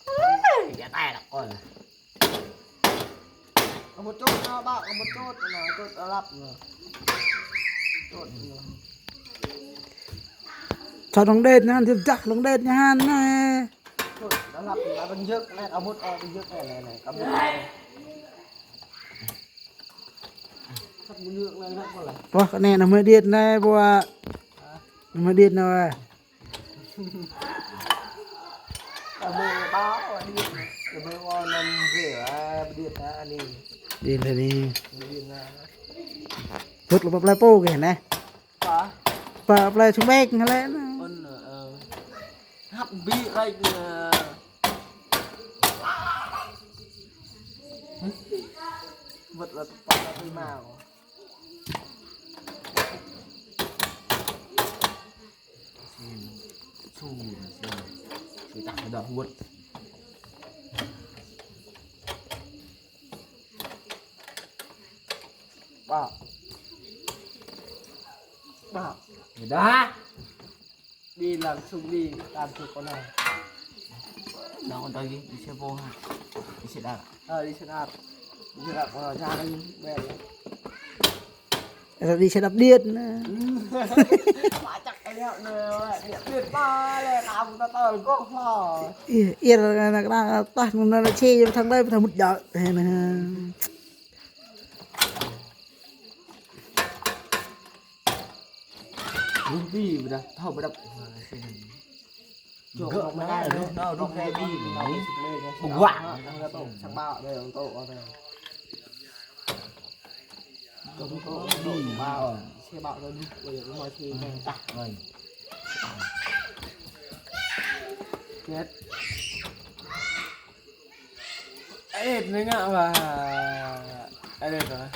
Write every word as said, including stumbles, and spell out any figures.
Ơ, ya tai lăp kơ. Kơ một chút nó bạo, kơ một chút nó, chút nó lặp nó. Chút nó. Cho đồng đệt nha, tiếp chắc đồng đệt nha, han này. Chút nó lặp, nó bơ̆n dơ̆k, này, kơ một, ờ, bơ̆n dơ̆k này, này, này, kơ một này. Sắp bơ̆n dơ̆k này, lặp kơ lăp. Wah, kơ anai, anai mơ̆ điêt anai, ƀuh. Hả? Anai mơ̆ điêt anai, wah. Kơ mơ̆ ƀao, điêt. Kơ mơ̆ ƀao năm rưỡi, à, điêt, à, anai. Điêt anai. Điêt anai. Pŭt lăp plei pô kơ anai. Hả? Pă plei čung bek ngă lĕ anai. Ôn, ờ. Hăp bi lăp, ờ. Wơ̆t lăp pă lăp mơ̆. Su, su, su tak ada wơ̆t. Ba. Ba. Dah. Đi làm sung đi, làm sung con này. Đó, con tôi đi, đi xe vô hả? Đi xe đạp. Ờ, đi xe đạp. Đi xe đạp, ờ, ra đây, về. Rồi đi xe đạp điện. Quá chắc cái liệu nữa, điện tuyệt vời, làm tao tao gốc mà. Ih, ir na kra tah nuna na che thang dai thang mut jao. He na. Rung bi ƀiă, thâo ƀiă. Gơ̆ na, rung, rung bi. Ƀuh. Săk ƀao deh, ôh, tŏ, ôh, tŏ. Tŏ, tŏ, tŏ, ƀao. Xe ƀao tŏ, ƀuh, ƀuh, ƀuh, xe ƀao tah. Chết. Ê, nó ngạ mà. Ê, đây rồi.